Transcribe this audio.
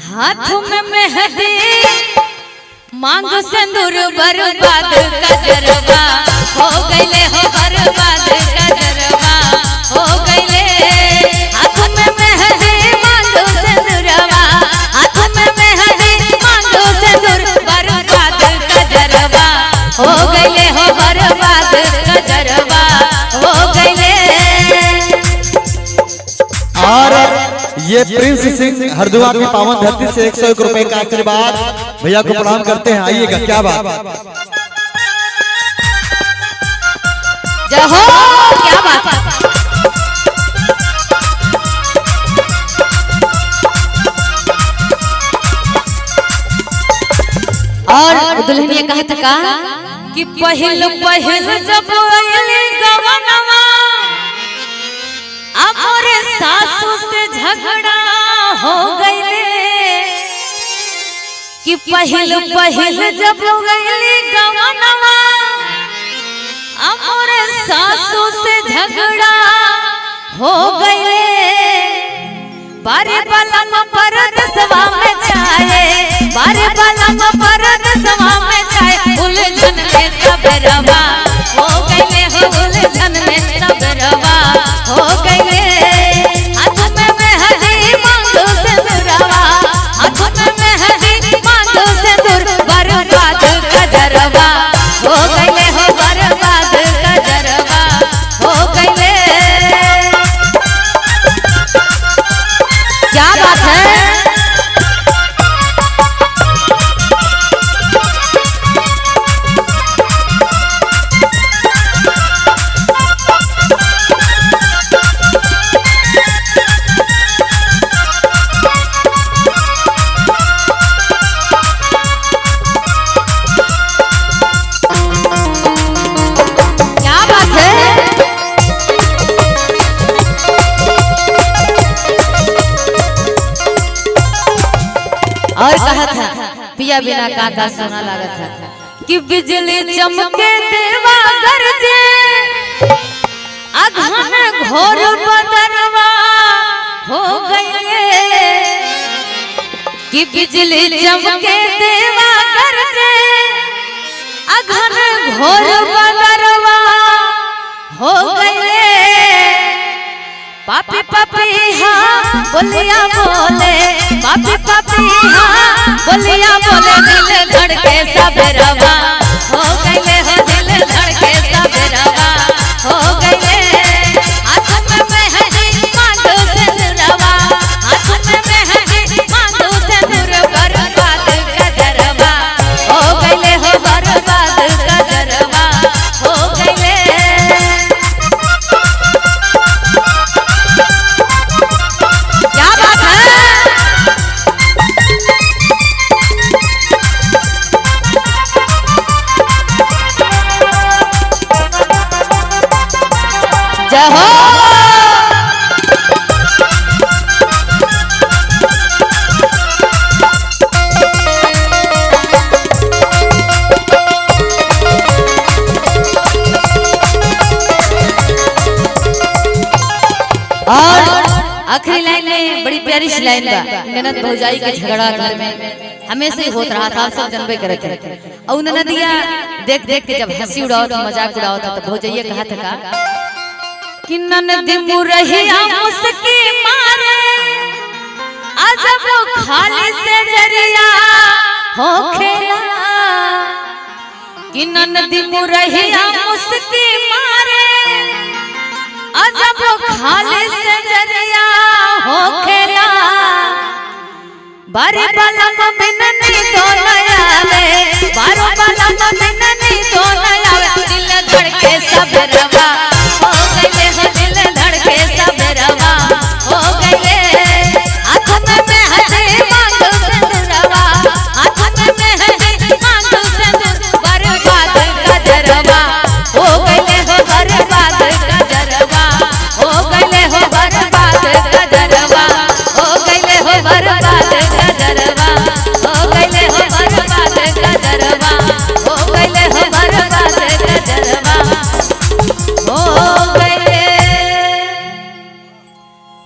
हाथ में मेहंदी मांग सिंदूर बर्बाद कजरवा हो गईले हो बर्बाद कजरवा हो गईले। हाथ में मेहंदी मांग सिंदूरवा, हाथ में मेहंदी मांग सिंदूर बर्बाद कजरवा हो गईले हो बर्बाद कजरवा हो गईले। और ये प्रिंस सिंह हरिद्वार की पावन धरती से 101 रुपए का आशीर्वाद भैया को प्रणाम करते हैं। आइएगा, क्या बात। जय हो, क्या बात। और दुल्हनिया कहत का कि पहिल पहिल जब अइली गवनवा मोरे सासू से झगड़ा हो गईले। कि पहिल पहिल जब गईली गवनवा मोरे सासू से झगड़ा हो गईले। बारे बलम परदसवा में छाए, बारे बलम परदसवा में छाए, उलझन में सबरवा हो गईले हो उलझन में सबरवा हो गईले। हाथ में मेहंदी मांगो सिंदूरवा, हाथ में मेहंदी मांगो सिंदूर बर्बाद कजरवा हो गईले हो बर्बाद कजरवा हो गईले। क्या बात है। क्या बात है। और कहा था पिया बिना काका सोना लगा था कि बिजली चमके देवा गरजे अघन घोर बदरवा हो गए। कि बिजली चमके देवा गरजे अघन घोर बदरवा हो गए। पापी पापी हाँ बोलिया बोले, पापी पापी हाँ बोलिया बोले, दिल धड़के सबरवा हो गईले हो दिल धड़के सबरवा हो गईले। हाथ में मेहंदी मांगो सिंदूरवा, हाथ में मेहंदी मांगो सिंदूर बर्बाद कजरवा हो गईले हो बर्बाद कजरवा हो गईले। क्या बात है। जय हो। और आखिरी लाइन में बड़ी प्यारी सी लाइन बा, ननद भौजाई के झगड़ा घर में हमेशा ही होत रहा था, आप सब जनबे करे थे। और ननदिया देख देख के जब हंसी उड़ावत मजाक उड़ावत तो भौजाइया कहा था का कि ननद मुरहिया मुस्की मारे अजब खाली से जरिया हो खेला। कि ननद मुरहिया मुस्की मारे अजब खाली से जरिया हो खेला। बारे बलम बिन नी तो नया वे, बारो बलम